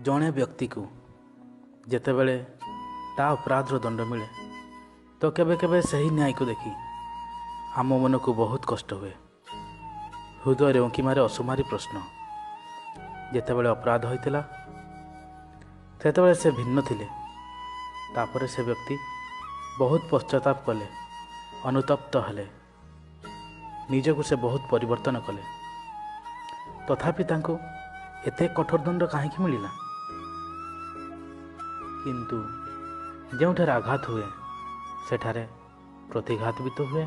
ଜଣେ ବ୍ୟକ୍ତିକୁ ଯେତେବେଳେ ତା ଅପରାଧର ଦଣ୍ଡ ମିଳେ ତ କେବେ କେବେ ସେହି ନ୍ୟାୟକୁ ଦେଖି ଆମ ମନକୁ ବହୁତ କଷ୍ଟ ହୁଏ। ହୃଦୟରେ ଉଙ୍କି ମାରେ ଅସୁମାରୀ ପ୍ରଶ୍ନ। ଯେତେବେଳେ ଅପରାଧ ହୋଇଥିଲା, ସେତେବେଳେ ସେ ଭିନ୍ନ ଥିଲେ। ତାପରେ ସେ ବ୍ୟକ୍ତି ବହୁତ ପଶ୍ଚାତାପ କଲେ, ଅନୁତପ୍ତ ହେଲେ, ନିଜକୁ ସେ ବହୁତ ପରିବର୍ତ୍ତନ କଲେ। ତଥାପି ତାଙ୍କୁ ଏତେ କଠୋର ଦଣ୍ଡ କାହିଁକି ମିଳିଲା? କିନ୍ତୁ ଯେଉଁଠାରେ ଆଘାତ ହୁଏ, ସେଠାରେ ପ୍ରତିଘାତ ବି ତ ହୁଏ।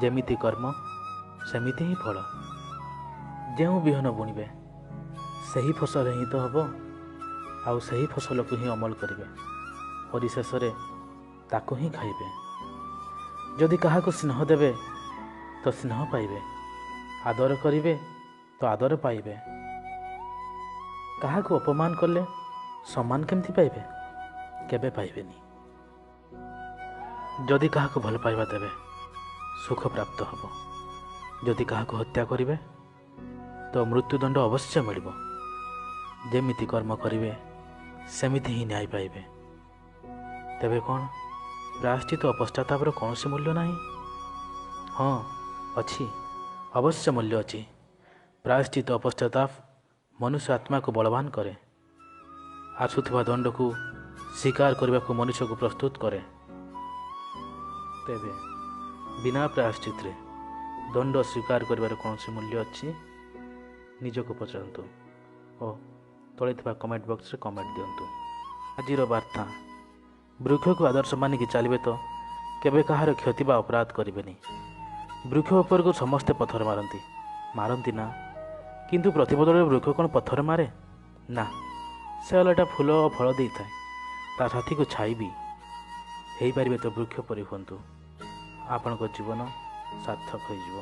ଯେମିତି କର୍ମ, ସେମିତି ହିଁ ଫଳ। ଯେଉଁ ବିହନ ବୁଣିବେ, ସେହି ଫସଲ ହିଁ ତ ହେବ, ଆଉ ସେହି ଫସଲକୁ ହିଁ ଅମଳ କରିବେ। ପରିଶେଷରେ ତାକୁ ହିଁ ଖାଇବେ। ଯଦି କାହାକୁ ସ୍ନେହ ଦେବେ ତ ସ୍ନେହ ପାଇବେ, ଆଦର କରିବେ ତ ଆଦର ପାଇବେ। କାହାକୁ ଅପମାନ କଲେ ସମ୍ମାନ କେମିତି ପାଇବେ? କେବେ ପାଇବେନି। ଯଦି କାହାକୁ ଭଲ ପାଇବା ଦେବେ, ସୁଖ ପ୍ରାପ୍ତ ହେବ। ଯଦି କାହାକୁ ହତ୍ୟା କରିବେ ତ ମୃତ୍ୟୁଦଣ୍ଡ ଅବଶ୍ୟ ମିଳିବ। ଯେମିତି କର୍ମ କରିବେ, ସେମିତି ହିଁ ନ୍ୟାୟ ପାଇବେ। ତେବେ କ'ଣ ପ୍ରାୟଶ୍ଚିତ, ପଶ୍ଚାତାପର କୌଣସି ମୂଲ୍ୟ ନାହିଁ? ହଁ, ଅଛି, ଅବଶ୍ୟ ମୂଲ୍ୟ ଅଛି। ପ୍ରାୟଶ୍ଚିତ, ପଶ୍ଚାତାପ ମନୁଷ୍ୟ ଆତ୍ମାକୁ ବଳବାନ କରେ, ଆସୁଥିବା ଦଣ୍ଡକୁ ସ୍ୱୀକାର କରିବାକୁ ମନୁଷ୍ୟକୁ ପ୍ରସ୍ତୁତ କରେ। ତେବେ ବିନା ପ୍ରାୟଶ୍ଚିତରେ ଦଣ୍ଡ ସ୍ୱୀକାର କରିବାର କୌଣସି ମୂଲ୍ୟ ଅଛି? ନିଜକୁ ପଚାରନ୍ତୁ ଓ ତଳେ ଥିବା କମେଣ୍ଟ ବକ୍ସରେ କମେଣ୍ଟ ଦିଅନ୍ତୁ। ଆଜିର ବାର୍ତ୍ତା: ବୃକ୍ଷକୁ ଆଦର୍ଶ ମାନିକି ଚାଲିବେ ତ କେବେ କାହାର କ୍ଷତି ବା ଅପରାଧ କରିବେନି। ବୃକ୍ଷ ଉପରକୁ ସମସ୍ତେ ପଥର ମାରନ୍ତି, ମାରନ୍ତି ନା? କିନ୍ତୁ ପ୍ରତିବଦଳରେ ବୃକ୍ଷ କ'ଣ ପଥର ମାରେ? ନା, ସେ ଓଲଟା ଫୁଲ ଓ ଫଳ ଦେଇଥାଏ, ତା ସାଥିକୁ ଛାଇ ବି। ହେଇପାରିବେ ତ ବୃକ୍ଷ ପରି ହୁଅନ୍ତୁ, ଆପଣଙ୍କ ଜୀବନ ସାର୍ଥକ ହୋଇଯିବ।